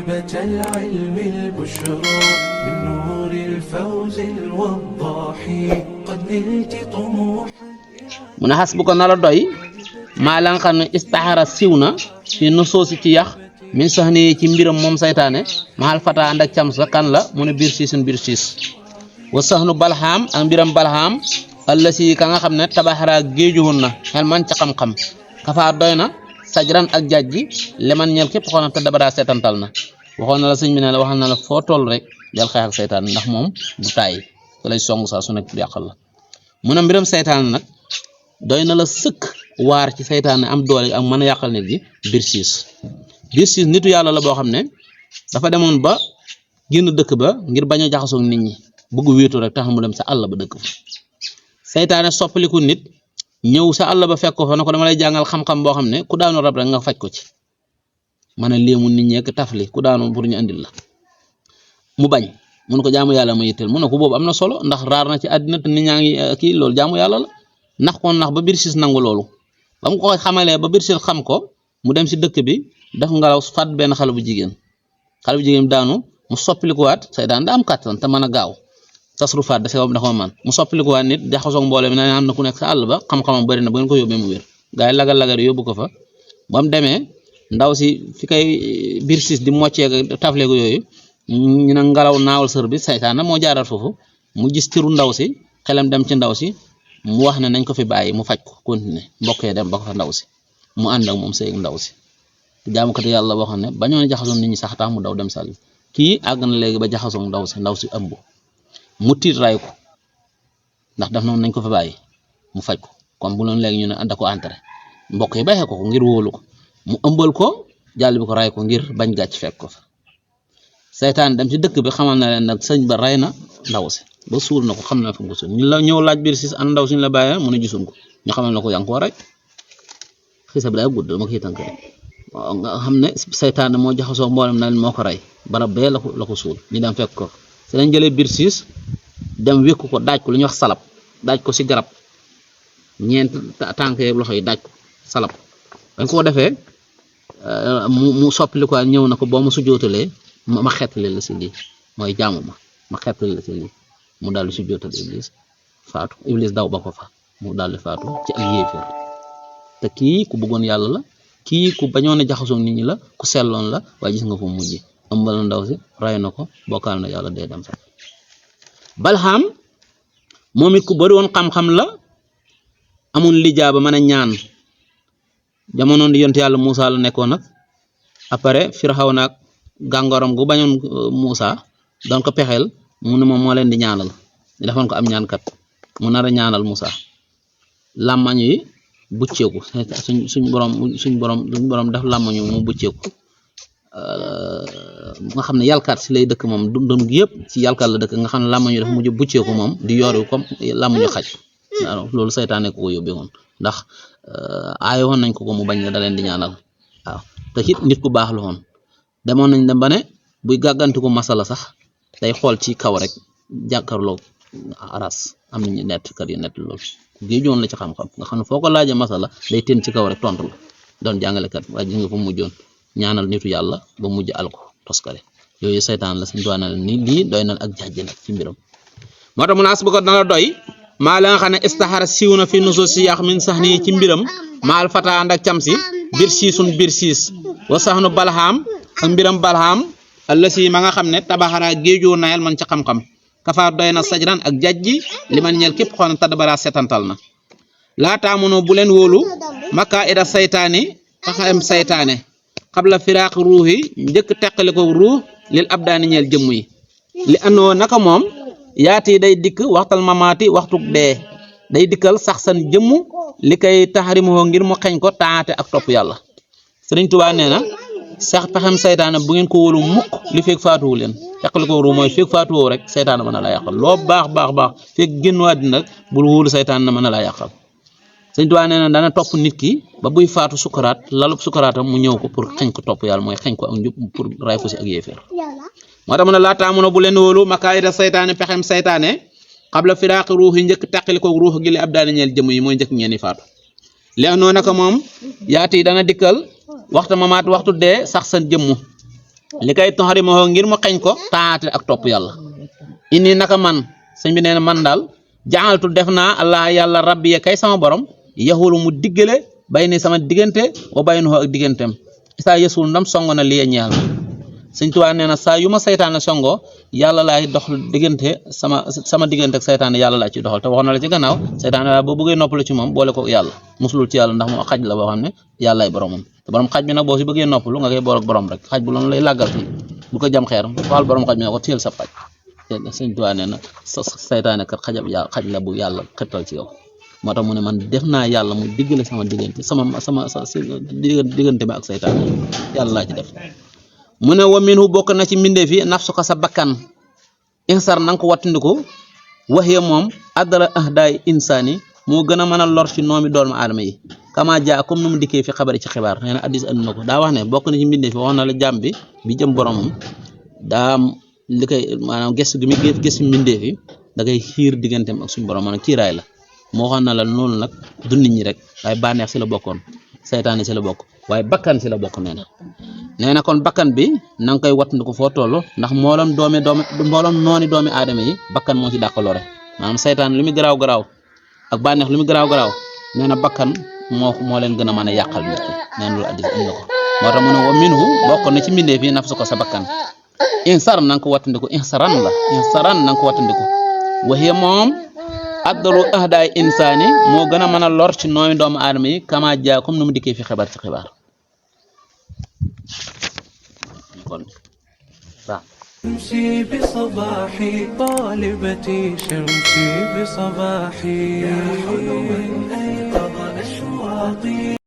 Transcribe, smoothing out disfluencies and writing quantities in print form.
موهبة العلم البشرى من نور الفوز الوضاح قد نلت طموحا من حسبك نالا دوي ما لان خن استحara siwna fi nususi ci yax min sahni ci mbiram mom saytaane mahal fata and ak cam sa kan la mu ne bir siis wa sahnu balham ak mbiram balham allasi ka nga xamne tabahara geejuhun na xel man ci xam-xam kafa doyna sajran ak jajji leman ñel kep xona ta dabara setantal na waxon na la señ bi ne la waxal na la fo tol rek del xex ak saytaan ndax mom du tay da lay songu sa su nek yakal la mu ne mbiram saytaan nak doyna la seuk war ci saytaan am doole ak mën yakal nit gi bir siis nitu yalla la bo xamne dafa demone ba genn dekk ba ngir baña jaxaso nit ñi bëgg wéetu rek tax mu dem sa Allah ba dekk fa saytaane soppaliku nit ñew sa Allah ba fekk ko fa nako dama lay jangal xam-xam bo xamne ku daanu rab rek nga fajj ko ci mané lemu nit ñi ak tafli ku daanu pour ñu andil la mu bañ mu ko jaamu yalla ma yittel mu ko bobu amna solo ndax rar na ci adina te nit ñangi ki lool jaamu yalla la nax ko nax ba bir sis nangu loolu bam ko xamalé ba bir sis xam ko mu dem ci dëkk bi daf ngalaw fat ben xale bu jigen daanu mu soppaliku wat saytaan da am katan te mën gaaw tasrufaat dafa man mu soppaliku wat nit jaxaso mbolé mi na am na ku nek sa Allah ba xam-xamam bari na bu ngeen ko yobé mu wër gaay lagal yobbu ko fa bam démé ndaw si fi kay bir sis di moccé taflé go yoyu ñu na ngalaw naawal sër bi saytaan mo jaaral fofu mu gis tiru ndaw si xelam dem ci ndaw si mu wax ne nañ ko fi bayyi mu fajj ko continuer mbokké dem ba ko fa ndaw si mu and ak mom sey ndaw si jaamukati yalla bo xamne bañoon jaxaso nit ñi sax tax mu daw dem sal ki ag na legi ba jaxaso ndaw si ëmb mu tit ray ko ndax daf non nañ ko fa bayyi mu fajj ko kon bu non legi ñu ne and ko entré mbokk yi baxé ko ngir wolu ko mu ëmbal ko jall bi ko ray ko ngir bañ gacc fekk ko fa saytaan dem ci dëkk bi xamal na len nak señ ba rayna ndaw si ba sul nako xamna fa ngusul ñu la ñew laaj bir sis an ndaw suñ la bayé mu ne gisun ko ñu xamal nako yang ko ray xisab la gudd ma ko tank nga xamne saytaan mo jaxaso mbolam na moko ray barab be la ko sul ñu dem fekk ko ci lañ jëlé bir sis dem wékku ko daaj ko lu ñu wax salab daaj ko ci garab ñent tanké loxoy daaj ko salab dañ ko défé mu soppali ko ñew nako bo mu sujootalé ma xétalé la ci li moy jaamu ma xétalé la ci li mu dalu sujootal iblis daw bako fa mu dalu faatu ci ak yéfer te ki ku bëggon yalla la ki ku bañoon jaxaso nit ñi la ku sellon la way gis nga fu mujjé ëmbal ndaw si ray nako bokal na yalla dé dem sa balham momit ku bari won xam-xam la amul lijaba mëna ñaan jamono ndi yont yalla Musa la nekkon nak après Firawna ak gangoram gu bañon Musa don ko pexel mu ne mo len di ñaanal defon ko am ñaan kat mu nara ñaanal Musa lamañ yi bucceku suñ borom daf lamañu mu bucceku nga xamne yalkat ci lay dëkk mom dundum gi yépp ci yalkat la dëkk nga xamne lamañu dafa mujj bucceku mom di yoru comme lamañu xaj lolu saytaane ko yobbe won ndax ay won nañ ko mu bañ la da len di ñaanal waaw te hit nit ku baax la won demon nañ dem bané buy gagantiku masala sax day xol ci kaw rek jakarlo aras am nañu net kat yu net lool geejoon la ci xam-xam nga xam foko laaje masala day ten ci kaw rek tontu la don jangale kat waji nga fu mujjoon ñaanal nitu yalla ba mujj alko toskale yoyu saytan la suñu doonal ni li doynal ak jajje nak ci mbiram motax mu nas bu ko dana doy ma la nga xane istahara siwna fi nusus yakh min sahni ci mbiram mal fata and ak camsi bir sis wa sahnu balham ak mbiram balham allasi ma nga xamne tabahara geejoo nayal man ci xam-xam kafa doyna sajran ak jajji liman ñel kep xon tadbara setantal na la taamuno bu len wolu makka ida saytani taxam saytane qabla firaq ruhi njëkk tekkale ko ruh lil abdani ñel jëm yi li ando naka mom yaati day dik waxtal mamati waxtuk de day dikal sax san jëm likay tahrimu ngir mu xagn ko taate ak top yalla serigne touba neena sax taxam saytane bu ngeen ko wolu mukk li fek faatu len tekkale ko ruh moy fek faatu rek saytane man la yakal lo bax fek gennu adina bul wolu saytane man la yakal serigne touba neena dana top nit ki ba buy faatu sukarat lalup sukaratam mu ñew ko pour xagn ko top yalla moy xagn ko ak njub pour ray ko ci ak yefer motax man la taamuno bu len wolu makaida saytane pexem saytane qabla firaq ruhi ñeuk takkel ko ruh gi li abdani ñel jëm yi moy ñeuk ñeni faatu li ano naka mom yaati dana dikal waxtu mamat waxtu de sax san jëm li kay toxari moo ngir mu xeñ ko taate ak topp yàlla inni naka man sëñ bi nee na man daal jaxaltu def naa allah yàlla rabbi ya kay sama borom yaxulu mu diggale bay ni sama diggante wa bay noo ak digganteem isaa yesul ndam songo na liye ñeel sëñ Tuubaa nee na saa yu ma saytaane songo yàlla laay dox diggante sama diggante ak saytaane yàlla laa ci doxal te waxoon na la ci gannaaw saytaane waaye boo bëggee noppalu ci moom boole ko yàlla musulul ci yàlla ndax moom xaj la boo xam ne yàllaay boromam te borom xaj bi nag boo si bëggee noppalu nga koy boole ak borom rek xaj bu loolu lay làggal fii bu ko jam xeer waxal borom xaj bi ne ko téel sa xaj sëñ Tuubaa nee na saytaane kat xaj la bu yàlla xettal ci yow moo tax mu ne man def naa yàlla mu diggale sama diggante diggante bi ak saytaane yàlla laa ci def mu ne wa minhu bokk na ci mbindee fi nafsu ko sa bakkan insar na nga ko wattandiku waxee moom addala ahdaay insaani moo gën a mën a lor ci noomi doomu aadama yi kama jaa comme nu mu dikkee fi xabari ci xibaar nee na addis andi na ko daa wax ne bokk na ci mbindee fi wax na la jàmm bi jëm boromam daa li koy maanaam gëstu gi muy gëstu mbindee fi da koy xiir digganteem ak suñu borom maanaam kiiraay la moo xam na la noonu nag du nit ñi rek waaye bànneex si la bokkoon saytaane si la bokk waaye bakkan si la bokk nee na kon bakkan bi na nga koy wattandiku foo toll ndax mbooloom nooni doomi aadama yi bakkan moo ci dàq lore maanaam saytaan lu muy garaaw ak bànneex lu muy garaaw nee na bakkan moo leen gën a mën a yàqal nit ki nee na loolu addis am na ko moo tax mu ne wa minhu bokk na ci mbindee fii nafsu ko sa bakkan insar na nga ko wattandiku insaran na nga ko wattandiku waxee moom addalu ahdaay insaani moo gën a mën a lor ci noomi doomu aadama yi kama jaa comme nu mu dikkee fi xibaar ci xibaar شمسي بصباحي طالبتي شمسي بصباحي يا حلوا أيقظ أشواقي